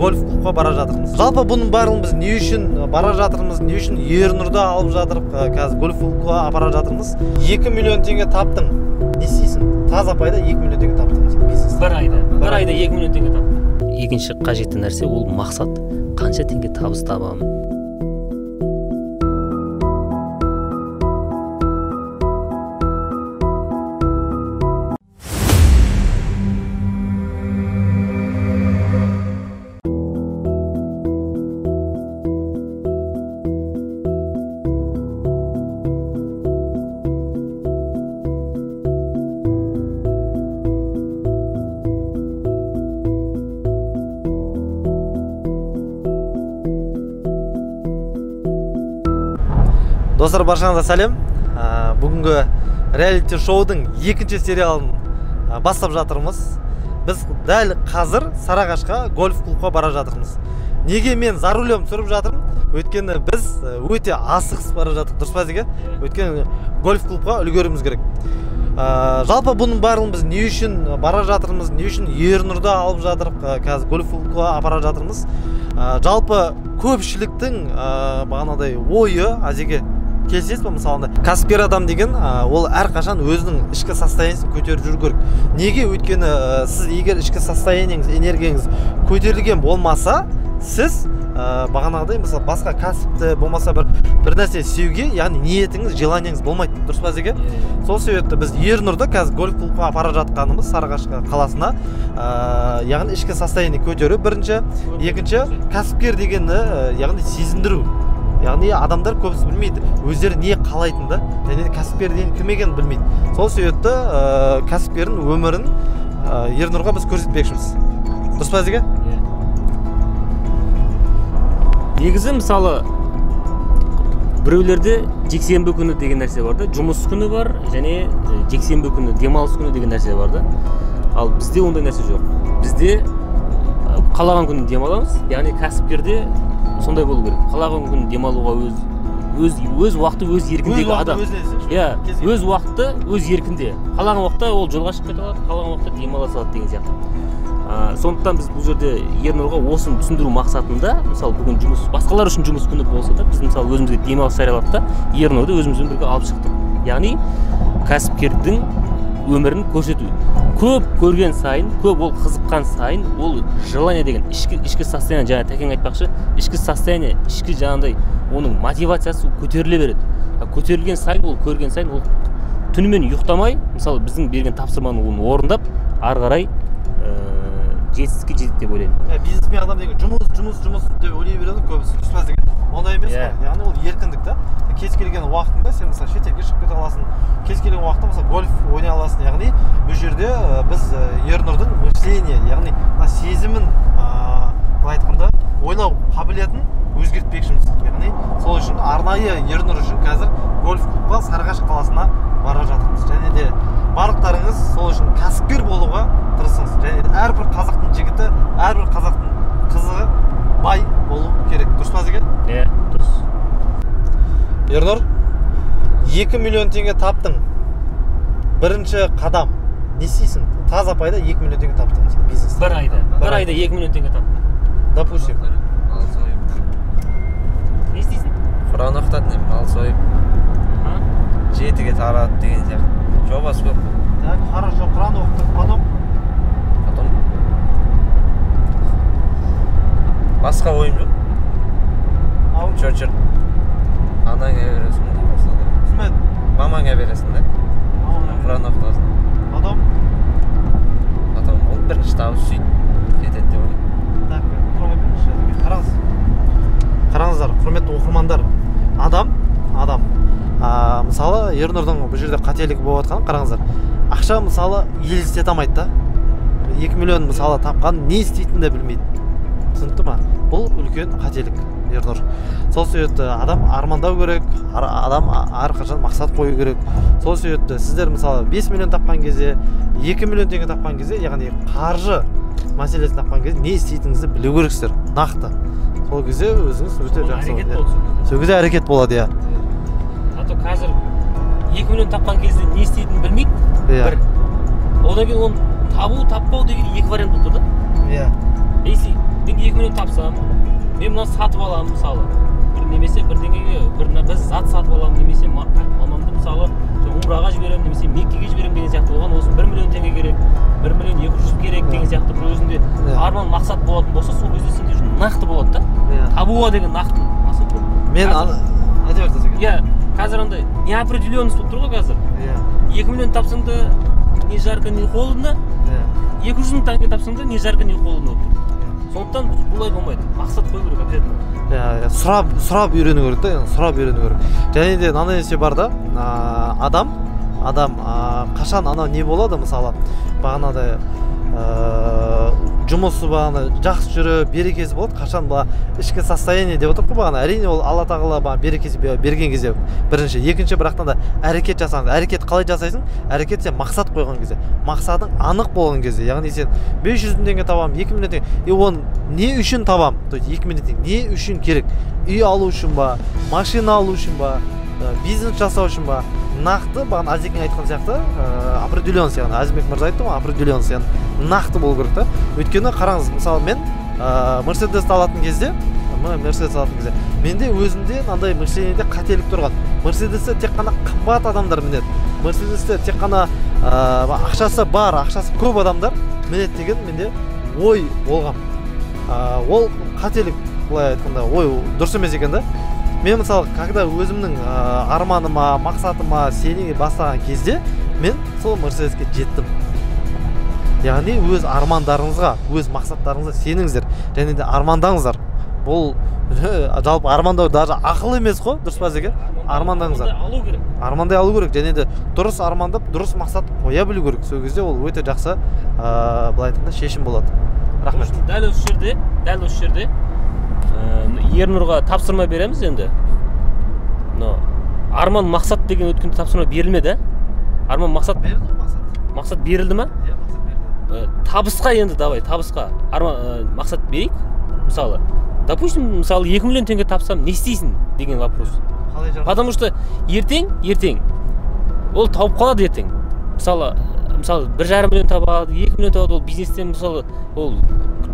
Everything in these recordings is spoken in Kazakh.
Гольф клубқа бара жатырмыз. Жалпы бұның барлығын біз не үшін бара жатырмыз, не үшін Ернұрды алып жатырық, қазір гольф клубқа апара жатырмыз. 2 миллион теңге таптың. Не істейсің? Таза пайда 2 миллион теңге таптың. Бизнес. Бір айда. Бір айда 2 миллион теңге таптым. Екінші қажетті нәрсе ол мақсат. Қанша теңге табыс табамын? Достар, баршаңызға сәлем. Бүгінгі реалити шоудың екінші сериалын бастап жатырмыз. Біз дәл қазір Сарыағашқа гольф клубқа бара жатырмыз. Неге мен за рулем түсіріп жатырмын? Өйткені біз өте асығыс бара жатырмыз, дұрыс па Зеке? Өйткені гольф клубқа үлгеруіміз керек. Жалпы бұның барлығын біз не үшін бара жатырмыз, не үшін Ернұрды алып жатырық, қазір гольф клубқа апара жатырмыз. Жалпы көпшіліктің бағанағыдай ойы, Азеке, келісесіз бе? Мысалы, кәсіпкер адам деген ол әрқашан өзінің ішкі состояниесін көтеріп жүру керек. Неге? Өйткені сіз егер ішкі состояниеңіз, энергияңыз көтерілген болмаса, сіз бағанағыдай мысалы басқа кәсіпті болмаса бір нәрсе істеуге, яғни ниетіңіз, желаниеңіз болмайды, дұрыс па Зеке? Сол себепті біз Ернұрды қазір гольф клубқа апара жатқанымыз Сарыағаш қаласына, яғни ішкі состояние көтеру бірінші, екінші кәсіпкер дегенді, яғни сезіндіру. Яғни адамдар көбісі білмейді, өздері не қалайтынды, және кәсіпкер деген кім екенін білмейді. Сол себепті кәсіпкердің өмірін Ернұрға біз көрсетпекшіміз. Дұрыс па Зеке? Негізі мысалы біреулерде жексенбі күні деген нәрсе бар да, жұмыс күні бар және жексенбі күні демалыс күні деген нәрсе бар да. Ал бізде ондай нәрсе жоқ. Бізде қалаған күні демаламыз, яғни кәсіпкерде сондай болу керек. Қалаған күні демалуға өз уақыты өз еркіндегі адам. Иә, өз уақыты өз еркінде. Қалаған уақытта ол жолға шығып кете алады, қалаған уақытта демала салады деген сияқты. Сондықтан біз бұл жерде Ернұрға осыны түсіндіру мақсатында, мысалы бүгін жұмыс, басқалар үшін жұмыс күні болса да, біз мысалы өзімізге демалыс жариялап та Ернұрды өзімізбен бірге алып шықтық. Яғни кәсіпкердің өмірін көрсету. Көп көрген сайын, көп ол қызыққан сайын, ол желание деген ішкі состояние, жаңа Тәкең айтпақшы, ішкі состояние, ішкі жаңағыдай оның мотивациясы көтеріле береді. Көтерілген сайын, ол көрген сайын, ол түнімен ұйықтамай, мысалы біздің берген тапсырманы оны орындап, ары қарай жетістікке жетеді деп ойлаймын. Бизнесмен адам деген жұмыс, жұмыс, жұмыс деп ойлай береді көбісі, дұрыс па Зеке? Ондай емес қой. Яғни ол еркіндік та. Кез келген уақытында сен мысалы шетелге шығып кете аласың, кез келген уақытта мысалы гольф ойнай аласың. Яғни бұл жерде біз Ернұрдың мышление, яғни мына сезімін, былай айтқанда ойлау қабілетін өзгертпекшіміз. Яғни сол үшін арнайы Ернұр үшін қазір гольф клубқа Сарыағаш қаласына бара жатырмыз. Және де барлықтарыңыз сол үшін кәсіпкер болуға тырысыңыз. Және әрбір қазақтың жігіті, әрбір қазақтың қызы бай болу керек. Дұрыс па Зеке? Иә, дұрыс. Ернұр, 2 миллион теңге таптың. Бірінші қадам. Не істейсің? Таза пайда 2 миллион теңге таптың. Бизнес. Бір айда. Бір айда 2 миллион теңге таптың. Допустим. Мал сойып. Не істейсің? Құран оқытатын едім, мал сойып. Жетіге тарады деген сияқты. Жобасы көп. Так, хорошо, Құран оқыттық, потом? Потом басқа ойым жоқ. Чор-чор анаңа бересің де, басқа. Түсінбедім. Мамаңа бересің де. Құран оқытасың. Потом? Потом ол бірінші табыс сөйтіп кетеді деп ойлаймын. Так, тұра беріңізші, қараңыз. Қараңыздар, құрметті оқырмандар. Адам. Мысалы, Ернұрдың бұл жерде қателігі болып жатқанын қараңыздар. Ақша мысалы елестете алмайды да. 2 миллион мысалы тапқан не істейтінін де білмейді. Түсінікті ма? Бұл үлкен қателік, Ернұр. Сол себепті адам армандау керек, адам әрқашан мақсат қою керек. Сол себепті сіздер мысалы 5 миллион тапқан кезде, 2 миллион теңге тапқан кезде, яғни қаржы мәселесін тапқан кезде не істейтініңізді білу керексіздер, нақты. Сол кезде өзіңіз өте жақсы болады. Сол кезде әрекет болады, иә. А то қазір 2 миллион тапқан кезде не істейтінін білмейді. Бір. Одан кейін оны табу, таппау деген екі вариант болып тұр да. Иә. Если Мен 2 миллион тапсам, мен мынаны сатып аламын мысалы. Бір немесе бірдеңеге бір зат сатып аламын, немесе мамамды мысалы умраға жіберемін, немесе Меккеге жіберемін деген сияқты. Оған осы 1 миллион теңге керек, 1 миллион 200 керек деген сияқты бір өзінде арман мақсат болатын болса, сол кезде сенде уже нақты болады да. Табуға деген нақты мақсат болады. Мен айта бер. Иә, қазір андай неопределенность болып тұр ғой қазір. Иә. 2 миллион тапсаң да не жарко, не холодно. 200 мың теңге тапсаң да не жарко, не холодно болып тұр. Сондықтан бұлай болмайды. Мақсат қою керек обязательно. Иә, сұрап үйрену керек та, сұрап үйрену керек. Және де мынандай нәрсе бар да, адам қашан анау не болады, мысалы, бағанадай жұмысы бағана жақсы жүріп, берекесі болады, қашан бұла ішкі состояние деп отырмық қой бағана. Әрине ол Алла тағала бағана берекесі берген кезде бірінші, екінші, бірақтан да әрекет жасаңыз. Әрекет қалай жасайсың? Әрекет сен мақсат қойған кезде, мақсатың анық болған кезде, яғни сен 500 мың теңге табамын, 2 миллион теңге, и оны не үшін табамын? То есть 2 миллион теңге не үшін керек? Үй алу үшін ба, машина алу үшін ба, бизнес жасау үшін ба? Нақты бағана Әзекең айтқан сияқты, определенность, яғни Әзімбек мырза айтты ғой, определенность, яғни нақты болу керек та. Өйткені қараңыз, мысалы мен Мерседесті алатын кезде, менде өзімде мынандай мышлениеде қателік тұрған. Мерседесті тек қана қымбат адамдар мінеді, Мерседесті тек қана ақшасы бар, ақшасы көп адамдар мінеді деген менде ой болған. Ол қателік, былай айтқанда, ой дұрыс емес екен да. Мен мысалы, когда өзімнің арманыма, мақсатыма сене бастаған кезде, мен сол Мерседеске жеттім. Яғни өз армандарыңызға, өз мақсаттарыңызға сеніңіздер және де армандаңыздар. Бұл жалпы армандау даже ақыл емес қой, дұрыс па Әзеке? Армандаңыздар. Алу керек. Армандай алу керек және де дұрыс армандап, дұрыс мақсат қоя білу керек. Сол кезде ол өте жақсы, былай айтқанда, шешім болады. Рахмет. Дәл осы жерде Ернұрға тапсырма береміз енді. Арман мақсат деген өткенде тапсырма берілмеді. Арман мақсат берілді ғой, мақсат. Мақсат берілді ма? Иә, мақсат берілді. Табысқа енді давай, табысқа арман мақсат берейік. Мысалы, допустим, мысалы 2 миллион теңге тапсам не істейсің деген вопрос. Потому что ертең ол тауып қалады ертең. Мысалы, 1,5 миллион табады, 2 миллион табады, ол бизнестен мысалы, ол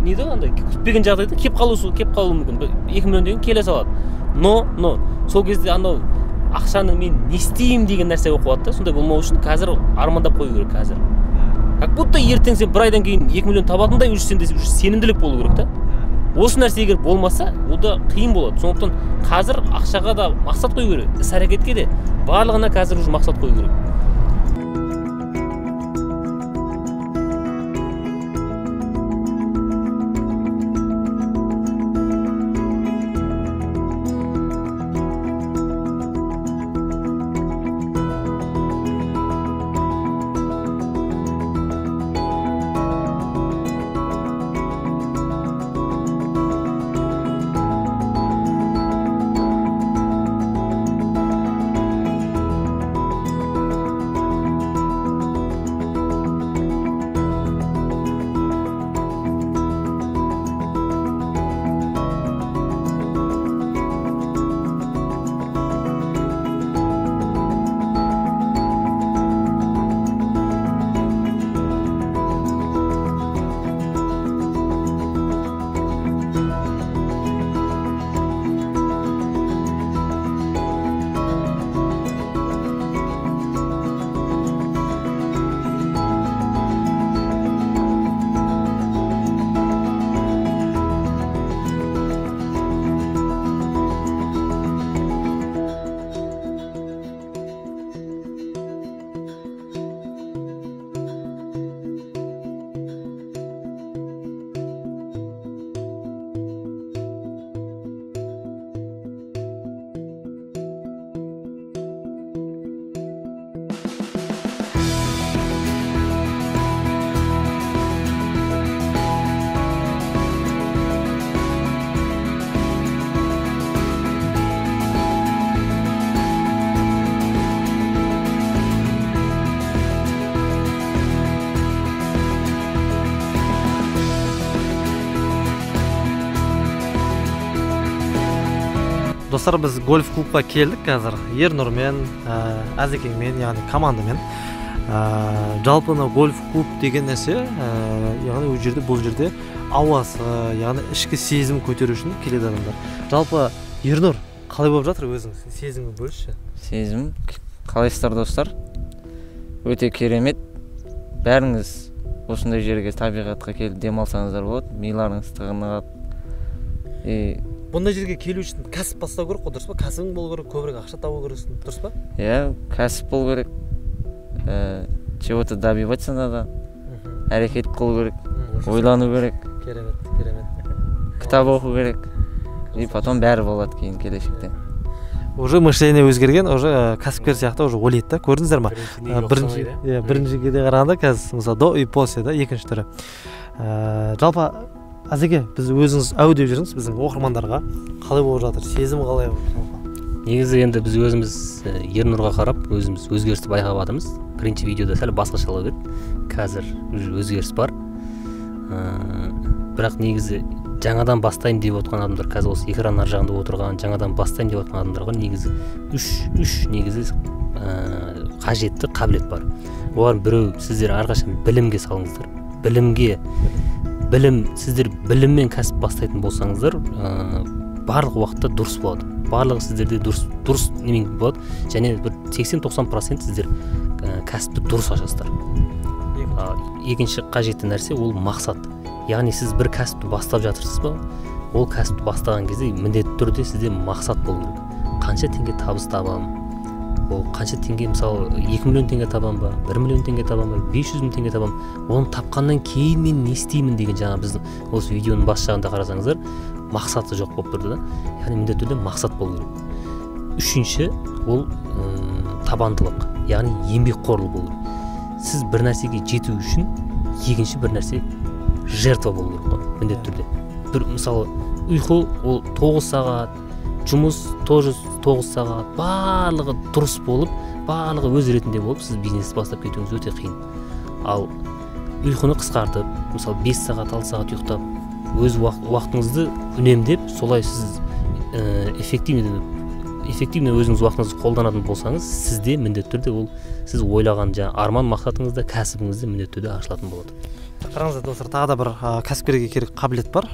не да андай күтпеген жағдайда кеп қалуы мүмкін. 2 миллион деген келе салады. Но сол кезде анау ақшаны мен не істеймін деген нәрсе болып қалады да. Сондай болмау үшін қазір армандап қою керек қазір. Как будто ертең сен бір айдан кейін 2 миллион табатындай уже сенде уже сенімділік болу керек та. Осы нәрсе егер болмаса, ол да қиын болады. Сондықтан қазір ақшаға да мақсат қою керек, іс әрекетке де, барлығына қазір уже мақсат қою керек. Достар, біз гольф клубқа келдік қазір. Ернұрмен, Әзекеңмен, яғни командамен. Жалпы мына гольф клуб деген нәрсе, яғни ол жерде, бұл жерде Ауасы, яғни ішкі сезім көтеру үшін келеді адамдар. Жалпы Ернұр, қалай болып жатыр өзің? Сезіміңді бөлісші. Сезім, қалайсыздар достар? Өте керемет. Бәріңіз осындай жерге, табиғатқа келіп демалсаңыздар болады, миларыңыз тығынады. Бұндай жерге келу үшін кәсіп бастау керек қой, дұрыс па? Кәсібің болу керек, көбірек ақша табу керексің, дұрыс па? Иә, кәсіп болу керек. Чего-то добиваться надо. Әрекет қылу керек, ойлану керек. Керемет, керемет. Кітап оқу керек. И потом бәрі болады кейін келешекте. Уже мышление өзгерген, уже кәсіпкер сияқты уже ойлайды да, көрдіңіздер ма? Біріншіге де қарағанда қазір мысалы до и после да, екінші түрі. Жалпы Әзеке, біз өзіңіз әу деп жүріңіз біздің оқырмандарға, қалай болып жатыр, сезім қалай жалпы? Негізі енді біз өзіміз Ернұрға қарап өзіміз өзгерісті байқап жатырмыз. Бірінші видеода сәл басқашалау еді, қазір уже өзгеріс бар. Бірақ негізі жаңадан бастайын деп отқан адамдар, қазір осы экран ар жағында отырған жаңадан бастайын деп отқан адамдарға негізі үш негізі қажетті қабілет бар. Олардың біреуі, сіздер әрқашан білімге салыңыздар. Білім, сіздер біліммен кәсіп бастайтын болсаңыздар, барлық уақытта дұрыс болады. Барлығы сіздерде дұрыс немен болады. Және бір 80-90% сіздер кәсіпті дұрыс ашасыздар. Екінші қажетті нәрсе ол мақсат. Яғни сіз бір кәсіпті бастап жатырсыз ба, ол кәсіпті бастаған кезде міндетті түрде сізде мақсат болу керек. Қанша теңге табыс табамын? Ол қанша теңге, мысалы 2 миллион теңге табам ба, 1 миллион теңге табам ба, 500 мың теңге табам. Оны тапқаннан кейін мен не істеймін деген жаңа біздің осы видеоның бас жағында қарасаңыздар, мақсаты жоқ болып тұрды да. Яғни міндетті түрде мақсат болу керек. Үшінші ол табандылық, яғни еңбекқорлық болу керек. Сіз бір нәрсеге жету үшін екінші бір нәрсе жертва болу керек қой, міндетті түрде. Бір мысалы ұйқы ол 9 сағат, жұмыс тоже 9 сағат, барлығы дұрыс болып, барлығы өз ретінде болып, сіз бизнес бастап кетуіңіз өте қиын. Ал ұйқыны қысқартып, мысалы 5 сағат, 6 сағат ұйықтап, өз уақытыңызды үнемдеп, солай сіз эффективно өзіңіз уақытыңызды қолданатын болсаңыз, сізде міндетті түрде ол сіз ойлаған жаңа арман мақсатыңызда, кәсібіңізде міндетті түрде ашылатын болады. Қараңыздар достар, тағы да бір кәсіпкерге керек қабілет бар.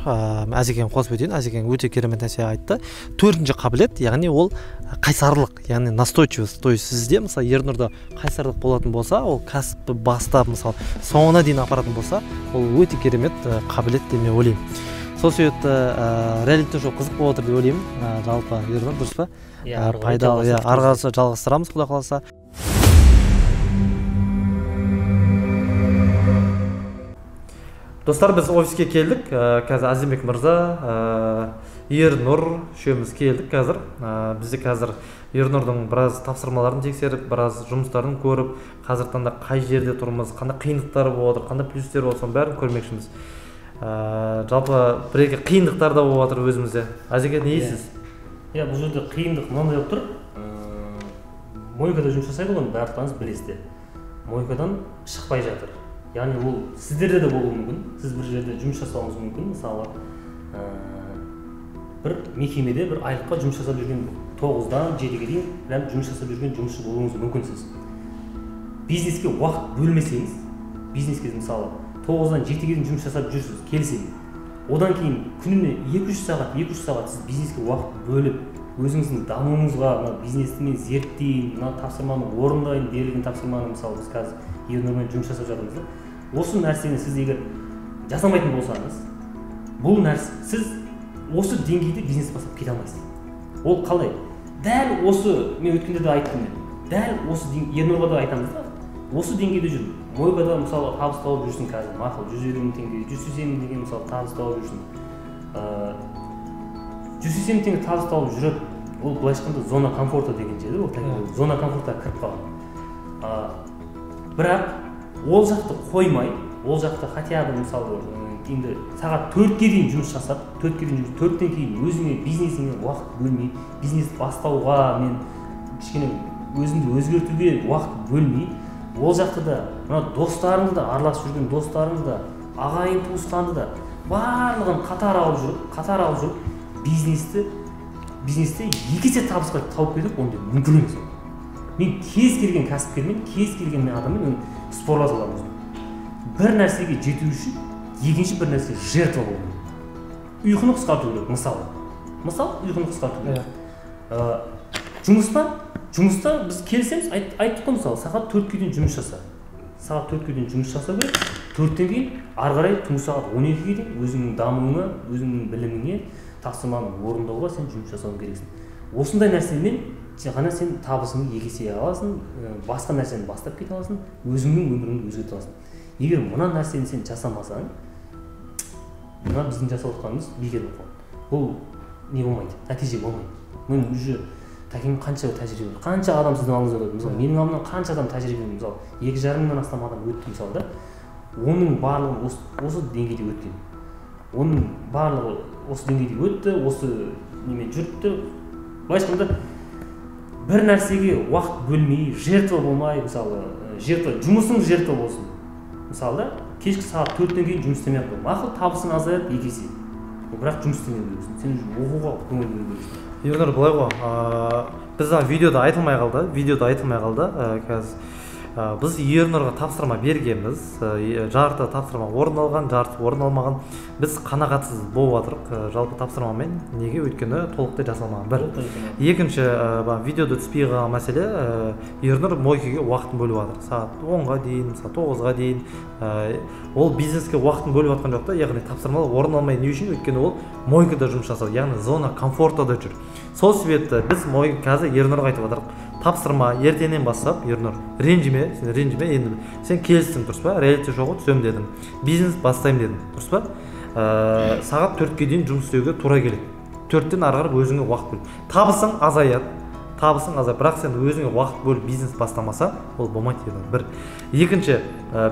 Әзекең қосып өтейін, Әзекең өте керемет нәрсе айтты. Төртінші қабілет, яғни ол қайсарлық, яғни настойчивость. То есть сізде мысалы Ернұрда қайсарлық болатын болса, ол кәсіпті бастап мысалы соңына дейін апаратын болса, ол өте керемет қабілет деп мен ойлаймын. Сол себепті реалити шоу қызық болып отыр деп ойлаймын. Жалпы Ернұр, дұрыс па? Пайдалы, ары қарай жалғастырамыз, Құдай қаласа. Достар, біз офиске келдік. Қазір Азимбек мырза, Ернұр үшеуміз келдік қазір. Бізде қазір Ернұрдың біраз тапсырмаларын тексеріп, біраз жұмыстарын көріп, қазіргі таңда қай жерде тұрмыз, қандай қиындықтар болып отыр, қандай плюстер болып, соның бәрін көрмекшіміз. Жалпы бір-екі қиындықтар да болып жатыр өзімізде. Әзеке, не дейсіз? Иә, бұл жерде қиындық мынандай болып тұр. Мойкада жұмыс жасайды ғой, барлықтарыңыз білесіздер. Мойкадан шықпай жатыр. Яғни ол сіздерде де болуы мүмкін. Сіз бір жерде жұмыс жасауыңыз мүмкін. Мысалы, бір мекемеде бір айлыққа жұмыс жасап жүрген 9-дан 7-ге дейін прям жұмыс жасап жүрген жұмысшы болуыңыз мүмкін сіз. Бизнеске уақыт бөлмесеңіз, бизнеске мысалы 9-дан 7-ге дейін жұмыс жасап жүрсіз, келісемін. Одан кейін күніне 2-3 сағат, 2-3 сағат сіз бизнеске уақыт бөліп, өзіңіздің дамуыңызға, мына бизнесті мен зерттейін, мына тапсырманы орындайын, берілген тапсырманы, мысалы біз қазір Ернұрмен жұмыс жасап жатырмыз да. Осы нәрсені сіз егер жасамайтын болсаңыз, бұл нәрсе сіз осы деңгейде бизнес бастап кете алмайсыз. Ол қалай? Дәл осы, мен өткенде де айттым мен. Дәл осы Ернұрға да айтамыз да. Осы деңгейде жүр. Мойкада мысалы табыс тауып жүрсің қазір, мақұл, 150 мың теңге, 180 мың теңге мысалы табыс тауып жүрсің. 180 мың теңге табыс тауып жүріп, ол былайша айтқанда зона комфорта деген жер, ол зона комфортқа кіріп қалған. Бірақ ол жақты қоймай, ол жақты хотя бы мысалы енді сағат 4-ке дейін жұмыс жасап, 4-ке дейін жұмыс, 4-тен кейін өзіңе, бизнесіңе уақыт бөлмей, бизнес бастауға мен кішкене өзіңді өзгертуге уақыт бөлмей, ол жақты да, мына достарыңды да, араласып жүрген достарыңды да, ағайын туысқанды да барлығын қатар алып жүріп, бизнесте екі есе табысқа тауып кетіп, ондай мүмкін емес. Мен кез келген кәсіпкермен, кез келген адаммен спорласа аламын. Бір нәрсеге жету үшін Екінші бір нәрсе, жертва болу керек. Ұйқыны қысқарту керек, мысалы. Ұйқыны қысқарту керек. Жұмыста біз келісеміз, айттық қой, мысалы, сағат 4-ке дейін жұмыс жаса. Сағат 4-ке дейін жұмыс жасау керек. 4-тен кейін ары қарай түнгі сағат 12-ге дейін өзіңнің дамуыңа, өзіңнің біліміңе, тапсырманы орындауға сен жұмыс жасауың керексің. Осындай нәрсемен ғана сен табысыңды екі есе аласың, басқа нәрсені бастап кете аласың, өзіңнің өміріңді өзгерте аласың. Егер мына нәрсені сен жасамасаң, мына біздің жасап отқанымыз бекер болып қалады. Бұл не болмайды, нәтиже болмайды. Мен уже тәкең қанша тәжірибе, қанша адам сіздің алдыңызда өтті, мысалы, менің алдымнан қанша адам тәжірибе, мысалы, 2,5 мыңнан астам адам өтті, мысалы, да. Оның барлығы осы деңгейде өткен. Оның барлығы осы деңгейде өтті, осы немен жүріпті. Былайша айтқанда, бір нәрсеге уақыт бөлмей, жертва болмай, мысалы, жертва, жұмысың жертва болсын. Мысалы, да, кешкі сағат 4-тен кейін жұмыс істемей ақ қой. Мақұл, табысың азаяды екі есе. Бірақ жұмыс істемеу керексің. Сен оқуға көңіл бөлу керексің. Ернұр, былай ғой, біз видеода айтылмай қалды, қазір. Біз Ернұрға тапсырма бергенбіз, жарты тапсырма орындалған, жарты орындалмаған. Біз қанағатсыз болып жатырық жалпы тапсырмамен. Неге? Өйткені толықтай жасалмаған. Бір. Екінші, видеода түспей қалған мәселе, Ернұр мойкеге уақытын бөліп жатыр. Сағат 10-ға дейін, сағат 9-ға дейін. Ол бизнеске уақытын бөліп жатқан жоқ та, яғни тапсырмалар орындалмай. Не үшін? Өйткені ол мойкада жұмыс жасады, яғни зона комфортада жүр. Сол себепті біз қазір Ернұрға айтып жатырық. Тапсырма ертеңнен бастап, Ернұр, ренжіме, сен ренжіме, енді сен келістің, дұрыс па? Реалити шоуға түсемін дедің, бизнес бастаймын дедің, дұрыс па? Сағат 4-ке дейін жұмыс істеуге тура келеді. 4-тен ары қарай өзіңе уақыт бөл. Табысың азаяды, бірақ сен өзіңе уақыт бөліп бизнес бастамаса, ол болмайды, Ернұр. Бір. Екінші,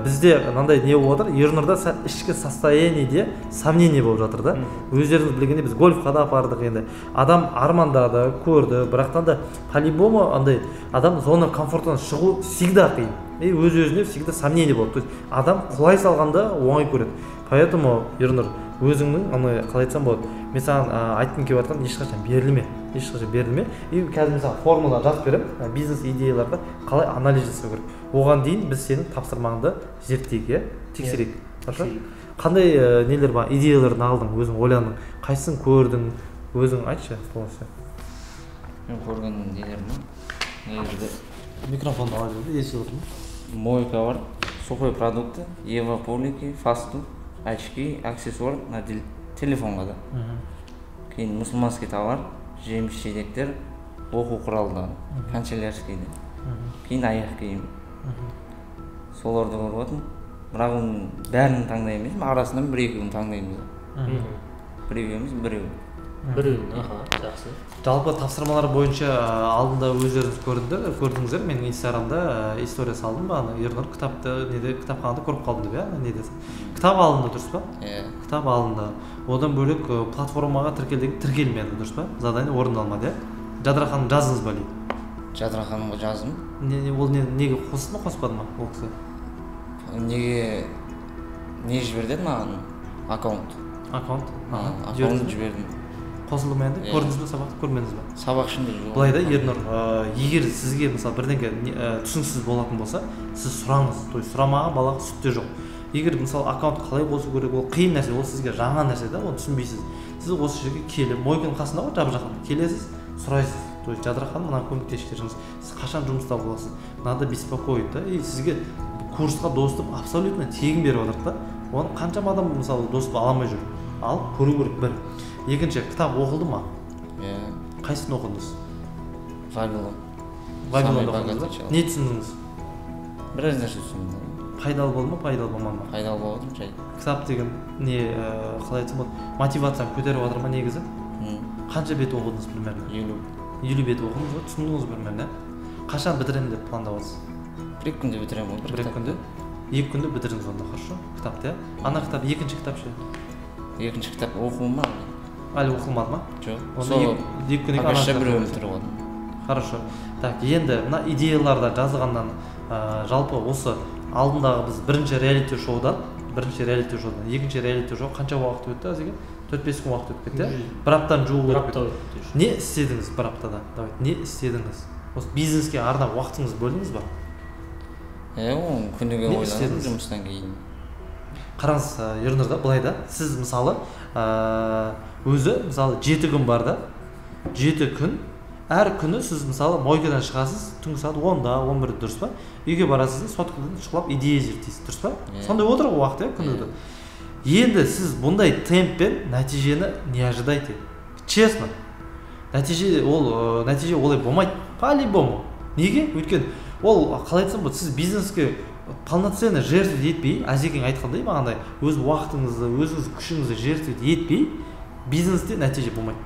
бізде мынандай не болып жатыр? Ернұрда ішкі состояниеде сомнение болып жатыр да. Өздеріңіз білгендей, біз гольфқа да апардық енді. Адам армандады, көрді, бірақтан да по-любому андай адам зона комфортынан шығу всегда қиын. И өз-өзіне всегда сомнение болады. То есть адам құлай салғанда оңай көреді. Поэтому, Ернұр, өзіңнің аны қалай айтсам болады? Мен саған айтқым келіп жатқан, ешқашан берілме. Ешқашан берілме. И қазір мен саған формула жазып беремін, бизнес идеяларды қалай анализ жасау керек. Оған дейін біз сенің тапсырмаңды зерттейік, иә? Тексерейік. Хорошо? Қандай нелер бар, идеяларын алдың, өзің ойландың, қайсысын көрдің, өзің айтшы полностью. Мен көрген нелерім бар. Негізі микрофонды ала берді, естіп отырмын. Мойка бар, сухой продукты, Ева полики, фастфуд, очки, аксессуар на телефонға да. Кейін мусульманский товар, жеміс жидектер, оқу құралдары, канцелярскийді. Кейін аяқ киім. Соларды көріп отырмын. Бірақ оның бәрін таңдай емеспін, арасынан бір-екеуін таңдаймыз. Біреу емес, біреу. Біреуін, аха, жақсы. Жалпы тапсырмалар бойынша алдында өздеріңіз көрдіңіздер, менің инстаграмда история салдым ба, ана Ернұр кітапты неде, кітапханада көріп қалдым деп, иә, неде. Кітап алынды, дұрыс па? Иә. Кітап алынды. Одан бөлек платформаға тіркелмеді, дұрыс па? Задание орындалмады, иә? Жадыра ханым жаздыңыз ба дейді? Жадыра ханымға жаздым. Не, ол неге қосты ма, қоспады ма ол кісі? Неге не жіберді маған? Аккаунт. Аккаунт? Аккаунт жібердім. Қосылды ма енді? Көрдіңіз бе сабақты, көрмедіңіз бе? Сабақ ішінде жоқ. Былай да, Ернұр, егер сізге мысалы бірдеңе түсініксіз болатын болса, сіз сұраңыз. То есть сұрамаған балаға сүт те жоқ. Егер мысалы аккаунт қалай қосу керек, ол қиын нәрсе, ол сізге жаңа нәрсе да, оны түсінбейсіз. Сіз осы жерге келіп, мойканың қасында ғой, жап-жақын келесіз, сұрайсыз. То есть Жадыра ханым, мынаны көмектесіп, сіз қашан жұмыста боласыз, надо беспокоить, да, и сізге курсқа доступ абсолютно тегін беріп жатыр да. Оны қаншама адам мысалы доступ ала алмай жүр. Алып көру керек бір. Екінші, кітап оқылды ма? Иә. Қайсысын оқыдыңыз? Вавилон. Вавилонды оқыдыңыз ба? Не түсіндіңіз? Біраз нәрсе түсіндім. Пайдалы болды ма, пайдалы болмады ма? Пайдалы болды, жай. Кітап деген не, қалай айтсам болады, мотивацияны көтеріп жатыр ма негізі? Қанша бет оқыдыңыз примерно? 50. 50 бет оқыдыңыз ба? Түсіндіңіз примерно? Қашан бітіремін деп пландап отырсыз? Бір екі күнде бітіремін ғой. Бір екі күнде? Екі күнде бітірдіңіз онда, хорошо? Кітапты, иә? Ана кітап, екінші кітап ше? Екінші кітап оқуым ба? Әлі оқылмады ма? Жоқ. Онда екі күннен кейін ана біреуін бітіріп алдым. Хорошо. Так, енді мына идеяларда жазылғаннан жалпы осы алдындағы біз бірінші реалити шоудан, екінші реалити шоу қанша уақыт өтті әзірге? 4-5 күн уақыт өтіп кетті, иә? Бір аптадан жуық өтіп кетті. Не істедіңіз бір аптада? Давайте, не істедіңіз? Осы бизнеске арнап уақытыңызды бөлдіңіз ба? Иә, оны күніге ойландым жұмыстан кейін. Қараңыз, Ернұр да, былай да, сіз мысалы өзі мысалы 7 күн бар да, 7 күн, әр күні сіз мысалы мойкадан шығасыз түнгі сағат 10-да, 11-де, дұрыс па? Үйге барасыз да соткадан шұқылап идея зерттейсіз, дұрыс па? Сондай отыр ғой уақыт, иә, күні. Енді сіз бұндай темппен нәтижені не ожидайте. Честно. Нәтиже ол нәтиже олай болмайды по-любому. Неге? Өйткені ол қалай айтсам болады, сіз бизнеске полноценно жертвовать етпей, Әзекең айтқандай бағандай, өз уақытыңызды, өзіңіз күшіңізді жертвовать етпей, бизнесте нәтиже болмайды.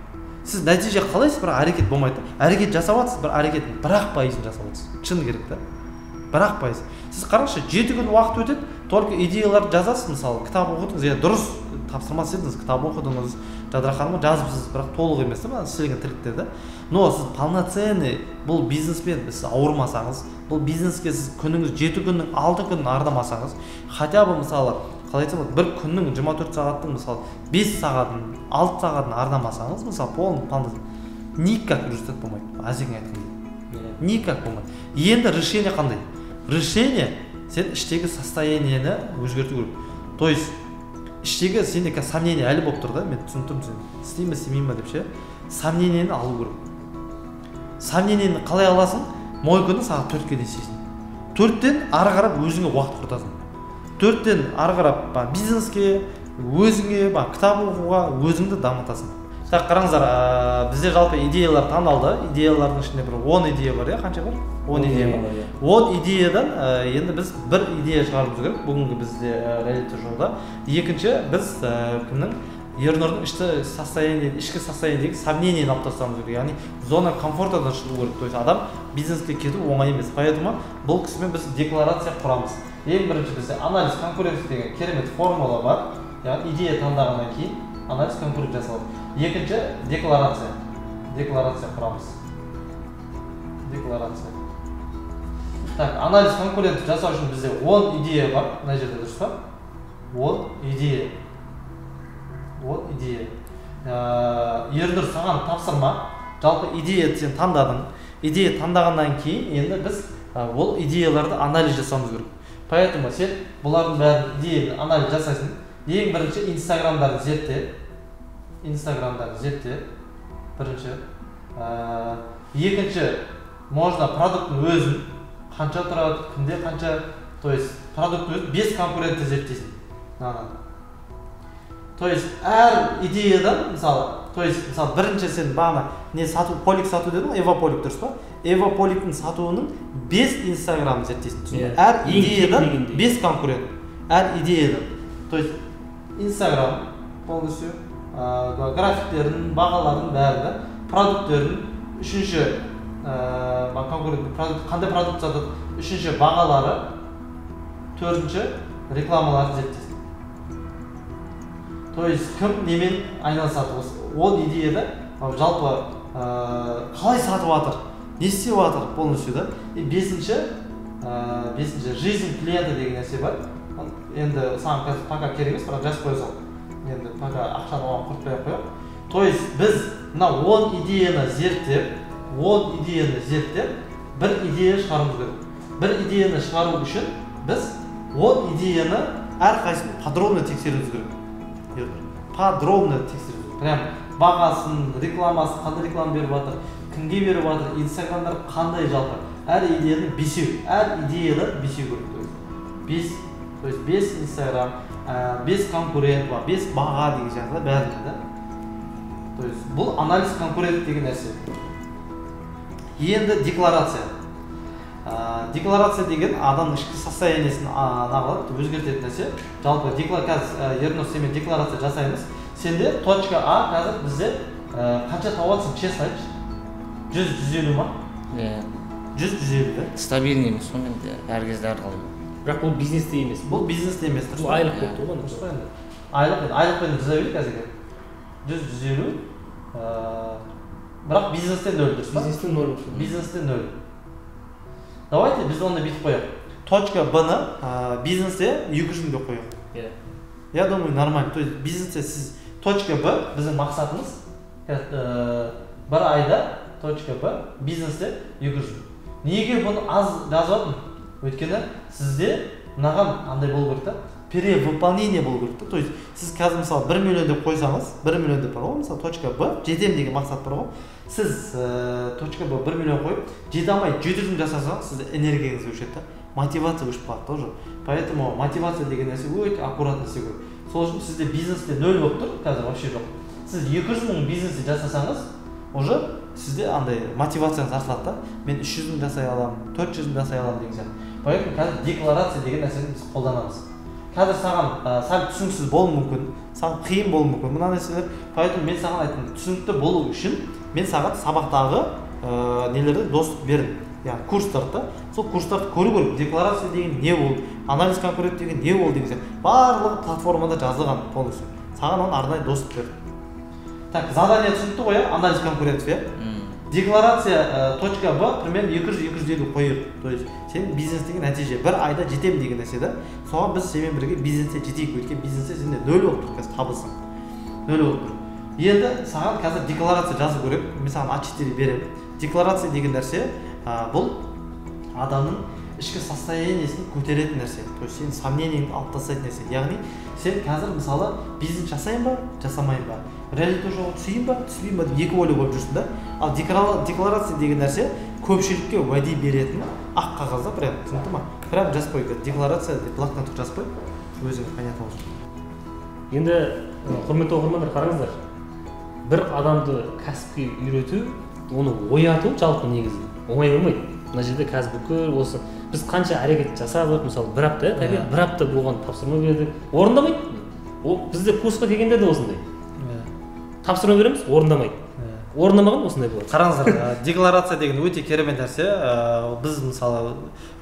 Сіз нәтиже қалайсыз, бірақ әрекет болмайды. Әрекет жасап жатсыз, бірақ әрекеттің бір-ақ пайызын жасап жатсыз. Шыны керек та. Бір-ақ пайыз. Сіз қараңызшы, 7 күн уақыт өтеді, только идеяларды жазасыз, мысалы, кітап оқыдыңыз, иә, дұрыс тапсырма істедіңіз, кітап оқыдыңыз, Жадыра ханымға жазыпсыз, бірақ толық емес та, мына істелген тірліктер да. Но сіз полноценный бұл бизнеспен сіз ауырмасаңыз, бұл бизнеске сіз күніңіз 7 күннің 6 күнін арнамасаңыз, хотя бы мысалы, қалай айтсам болады, бір күннің 24 сағаттың мысалы 5 сағатын, 6 сағатын арнамасаңыз, мысалы, полный никак результат болмайды. Әзекең айтқандай. Никак болмайды. Енді решение қандай? Решение сен іштегі состояниені өзгерту керек. То есть іштегі сенде қазір сомнение әлі болып тұр да, мен түсініп тұрмын, сен істеймін бе, істемеймін ба деп ше. Сомнениені алу керек. Сомнениені қалай аласың? Мойканы сағат 4-ке дейін істейсің. 4-тен ары қарап өзіңе уақыт құртасың. 4-тен ары қарап бизнеске, өзіңе, кітап оқуға өзіңді дамытасың. Так, қараңыздар, бізде жалпы идеялар таңдалды. Идеялардың ішінде бір 10 идея бар, иә, қанша бар? 10 идея бар. 10 идеядан енді біз бір идея шығаруымыз керек бүгінгі бізде реалити шоуда. Екінші, біз кімнің, Ернұрдың ішкі состояние, ішкі состояниедегі сомнениені алып тастауымыз керек. Яғни зона комфортадан шығу керек. То есть адам бизнеске кету оңай емес. Поэтому бұл кісімен біз декларация құрамыз. Ең бірінші бізде анализ конкуренция деген керемет формула бар. Яғни идея таңдағаннан кейін анализ конкуренция жасалады. Екінші, декларация. Декларация құрамыз. Декларация. Так, анализ конкуренция жасау үшін бізде 10 идея бар. Мына жерде дұрыс па? 10 идея. 10 идея. Ернұр, саған тапсырма. Жалпы идея сен таңдадың. Идея таңдағаннан кейін енді біз ол идеяларды анализ жасауымыз керек. Поэтому сен бұлардың бәрін идеяны анализ жасайсың. Ең бірінші инстаграмдарды зертте. Инстаграмдарды зертте. Бірінші. Екінші, можно продукттың өзін қанша тұрады, кімде қанша, то есть продукттың өзін 5 конкурентті зерттейсің. То есть әр идеядан, мысалы, то есть мысалы бірінші сен бағана не сату, полик сату дедің ғой, Эва полик, дұрыс па? Эва поликтің сатуының 5 инстаграмын зерттейсің, түсіндің бе? Әр идеядан 5 конкурент, әр идеядан. То есть инстаграм полностью, графиктерін, бағаларын бәрін, продукттерін, үшінші конкурент, продукт, қандай продукт сатады, үшінші бағалары, төртінші рекламаларын зерттейсің. То есть кім немен айналысады, осы 10 идеяда жалпы қалай сатып жатыр, не істеп жатыр полностью да. И бесінші жизнь клиента деген нәрсе бар. Енді саған қазір пока керек емес, бірақ жазып қоя сал. Енді пока ақшаны оған құртпай ақ қояйық. То есть біз мына 10 идеяны зерттеп, 10 идеяны зерттеп, бір идея шығаруымыз керек. Бір идеяны шығару үшін біз 10 идеяны әрқайсысын подробно тексеруіміз керек. Подробно тексеру. Прям бағасын, рекламасын, қандай реклама беріп жатыр, кімге беріп жатыр, инстаграмдар қандай жалпы. Әр идеяны бесеу, әр идеядан бесеу керек. То есть 5, то есть 5 инстаграм, 5 конкурент бар, 5 баға деген сияқты бәрінде да. То есть бұл анализ конкурент деген нәрсе. Енді декларация. Декларация деген адамның ішкі состояниесін нағылады, өзгертетін нәрсе. Жалпы қазір Ернұр сенімен декларация жасаймыз. Сенде точка А қазір бізде қанша тауып жатсың, честно айтшы? 100-150 ма? Иә. 100-150 да? Стабильный емес қой менде, әр кезде әрқалай. Бірақ бұл бизнесте емес. Бұл бизнесте емес, дұрыс па? Бұл айлық болып тұр ғой, дұрыс па енді? Айлық енді, айлықпен жаза берейік әзірге. 100-150, бірақ бизнесте 0, дұрыс па? Бизнесте 0. Бизнесте 0. Давайте біз оны бүйтіп қояйық. Точка Б-ны бизнесте 200 мың деп қояйық. Иә. Я думаю, нормально. То есть бизнесте сіз точка Б, біздің мақсатымыз бір айда точка Б бизнесте 200 мың. Неге бұны аз жазып жатырмын? Өйткені сізде мынаған андай болу керек та. Перевыполнение болу керек та. То есть сіз қазір, мысалы, 1 миллион деп қойсаңыз, 1 миллион деп бар ғой, мысалы, точка Б жетемін деген мақсат бар ғой. Сіз точка Б 1 миллион қойып, жете алмай 700 мың жасасаңыз, сізде энергияңыз өшеді да, мотивация өшіп қалады тоже. Поэтому мотивация деген нәрсе өте аккуратно істеу керек. Сол үшін сізде бизнесте нөл болып тұр қазір, вообще жоқ. Сіз 200 мың бизнесте жасасаңыз, уже сізде андай мотивацияңыз артылады да, мен 300 мың жасай аламын, 400 мың жасай аламын деген сияқты. Поэтому қазір декларация деген нәрсені біз қолданамыз. Қазір саған сәл түсініксіз болуы мүмкін, саған қиын болуы мүмкін мына нәрселер. Поэтому мен саған айттым, түсінікті болу үшін мен саған сабақтағы нелерді доступ бердім, яғни курстарды да. Сол курстарды көру керек. Декларация деген не ол, анализ конкурент деген не ол деген сияқты, барлығы платформада жазылған полностью. Саған оны арнайы доступ бердім. Так, задание түсінікті ғой, иә? Анализ конкурентов, иә? Декларация, точка Б примерно 200-250 қояйық. То есть сенің бизнестегі нәтиже бір айда жетемін деген нәрсе да. Соған біз сенімен бірге бизнесте жетейік, өйткені бизнесте сенде нөл болып тұр қазір, табысың нөл болып тұр. Енді саған қазір декларация жазу керек. Мен саған А4 беремін. Декларация деген нәрсе, бұл адамның ішкі состояниесін көтеретін нәрсе, то есть сенің сомнениеңді алып тастайтын нәрсе. Яғни сен қазір, мысалы, бизнес жасайын ба, жасамайын ба, реалити шоуға түсейін ба, түспеймін ба деп екі ойлы болып жүрсің да. Ал декларация деген нәрсе көпшілікке уәде беретін ақ қағазда, прям түсінікті ма? Прям жазып қой, декларация деп блокнотқа жазып қой, өзіңе понятно болсын. Енді, құрметті оқырмандар, қараңыздар, бір адамды кәсіпке үйрету, оны ояту жалпы негізі оңай болмайды. Мына жерде қазір бүкіл осы біз қанша әрекет жасадық, мысалы, бір апта, иә, Тәке, бір апта болған тапсырма бердік, орындамайды. Ол бізде курсқа келгенде де осындай тапсырма береміз, орындамайды. Орындамаған осындай болады. Қараңыздар, декларация деген өте керемет нәрсе. Біз, мысалы,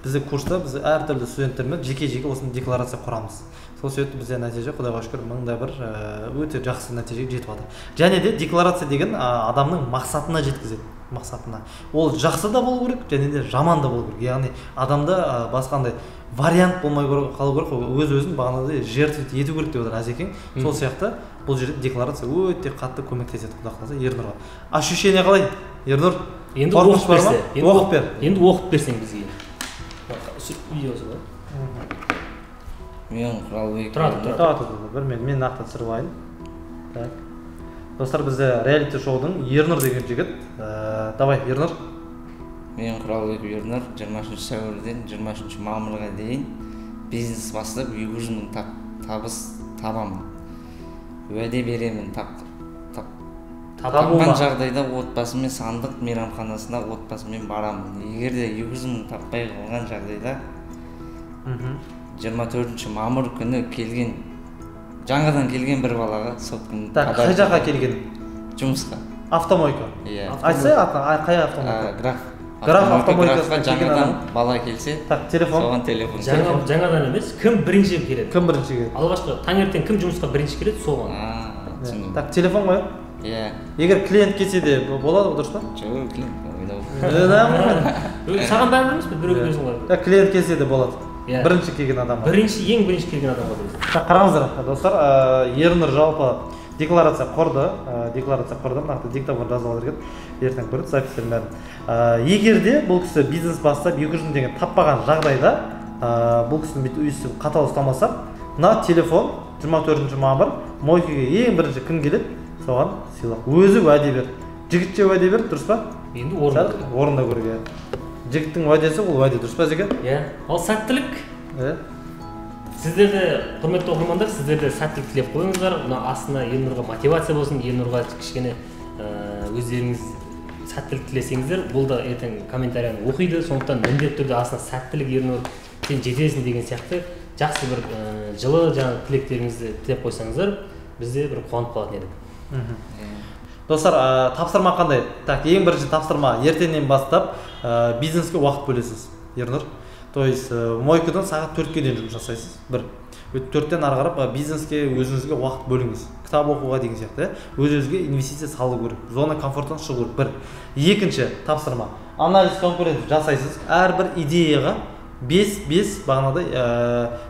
бізде курста біз әртүрлі студенттермен жеке жеке осыны декларация құрамыз. Сол себепті бізде нәтиже, құдайға шүкір, 1001, өте жақсы нәтижеге жетіп жатыр. Және де декларация деген адамның мақсатына жеткізеді, мақсатына. Ол жақсы да болу керек және де жаман да болу керек. Яғни адамда басқандай вариант болмай қалу керек қой, өз өзін бағанағыдай жертва ету керек деп отыр Әзекең. Сол сияқты бұл жерде декларация өте қатты көмектеседі, құдай қаласа. Ернұрға ощущение қалай, Ернұр? Енді Қорқыныш оқып бар ма? берсе енді. Оқып бер. Енді оқып берсең бізге видеосы бар. Мен Құралбек. Тұрады, тұрады. Тұра, тұра, тұра, бір мен нақты түсіріп алайын. Так, достар, бізде реалити шоудың Ернұр деген жігіт. Давай, Ернұр. Мен Құралбек Ернұр 23 сәуірден 23 мамырға дейін бизнес бастап 200 мың табыс табамын, уәде беремін. тап, тап, Табуыма. Тапқан жағдайда отбасыммен Сандық мейрамханасына отбасыммен барамын. Егер де 200 мың таппай қалған жағдайда, 24 мамыр күні келген, жаңадан келген бір балаға сотканы Так, қай жаққа келген? Жұмысқа. Автомойка? Иә. Айтса атын, қай автомойка? Граф. Граф Автомойка. автомойкасына Графқа келген жаңадан адам. бала келсе, Так, телефон. соған телефон. Жаңадан емес, кім бірінші келеді. Кім бірінші келеді? Алғашқы таңертең кім жұмысқа бірінші келеді, соған. А, түсіндім. Так, телефон ғой. Иә. Егер клиент келсе де болады ғой, дұрыс па? Жоқ, клиент ойнау. Да. Саған бәрібір емес пе, біреуге бересің ғой. Так, клиент келсе де болады. Иә. Бірінші келген адамға. Бірінші, ең бірінші келген адамға бересің. Так, қараңыздар, достар, Ернұр жалпы декларация құрды, декларация құрды, нақты диктофон жазып алыр екен, ертең көреді записьтердің бәрін. Егер де бұл кісі бизнес бастап 200 мың теңге таппаған жағдайда, бұл кісіні бүйтіп өйстіп қатал ұстамасақ, мына телефон 24 мамыр мойкаға ең бірінші кім келеді, соған сыйлық. Өзі уәде берді. Жігітше уәде берді, дұрыс па? Енді орындау Сәл орындау керек, иә. Жігіттің уәдесі ол уәде, дұрыс па, Зеке? Иә, ал сәттілік. Иә. Сіздер де, құрметті оқырмандар, сіздер де сәттілік тілеп қойыңыздар. Мына астына Елнұрға мотивация болсын, Елнұрға кішкене өздеріңіз сәттілік тілесеңіздер, бұл да ертең комментарияны оқиды. Сондықтан міндетті түрде астына «Сәттілік, Ернұр, сен жетесің» деген сияқты жақсы бір жылы жаңағы тілектеріңізді тілеп қойсаңыздар, біз де бір қуанып қалатын едік. Достар, тапсырма қандай? Так, ең бірінші тапсырма: ертеңнен бастап бизнеске уақыт бөлесіз, Ернұр. То есть мойкадан сағат 4-ке дейін жұмыс жасайсыз. Бір. 4-тен ары қарап бизнеске, өзіңізге уақыт бөліңіз. Кітап оқуға деген сияқты, иә? Өз-өзіңізге инвестиция салу керек. Зона комфорттан шығу керек. Бір. Екінші тапсырма: анализ конкурентов жасайсыз. Әрбір идеяға 5-5 бағанағыдай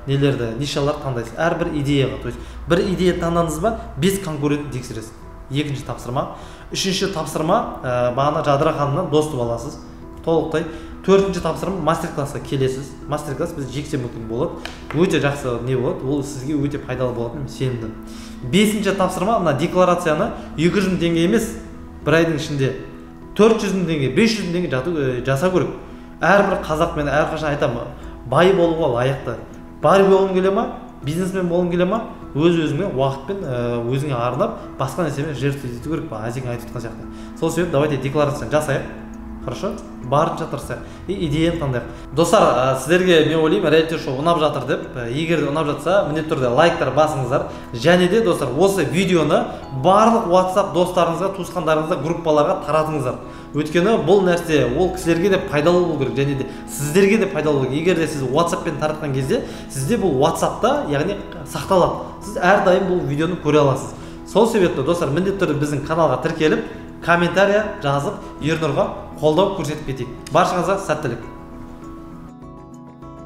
нелерді, нишалар таңдайсыз. Әрбір идеяға. То есть бір идея таңдадыңыз ба, 5 конкурентті тексересіз. Екінші тапсырма. Үшінші тапсырма, бағана Жадыра ханымнан доступ аласыз. Толықтай. Төртінші тапсырма, мастер-классқа келесіз. Мастер-класс біз жексенбі күні болады. Өте жақсы не болады, ол сізге өте пайдалы болатынын сенімді. Бесінші тапсырма, мына декларацияны 200 мың теңге емес, бір айдың ішінде 400 мың теңге, 500 мың теңге жасау керек. Әрбір қазақ, мен әрқашан айтамын, бай болуға лайықты. Бай болғың келе ма, бизнесмен болғың келе ма, өз-өзіңе уақытпен өзіңе арнап, басқа нәрсемен жертва ету керек, Әзең айтып отқан сияқты. Сол себепті давайте декларацияны жасайық. Хорошо? Барынша тырысайық. И идеяны таңдайық. Достар, сіздерге мен ойлаймын, реалити шоу ұнап жатыр деп. Егер де ұнап жатса, міндетті түрде лайктар басыңыздар. Және де, достар, осы видеоны барлық WhatsApp достарыңызға, туысқандарыңызға, группаларға таратыңыздар. Өйткені бұл нәрсе ол кісілерге де пайдалы болу керек, және де сіздерге де пайдалы болу керек. Егер де сіз WhatsApp-пен таратқан кезде, сізде бұл WhatsApp-та, яғни сақталады. Сіз әрдайым бұл видеоны көре аласыз. Сол себепті, достар, міндетті түрде біздің каналға тіркеліп, комментария жазып, Ернұрға қолдау көрсетіп кетейік. Баршаңызға сәттілік.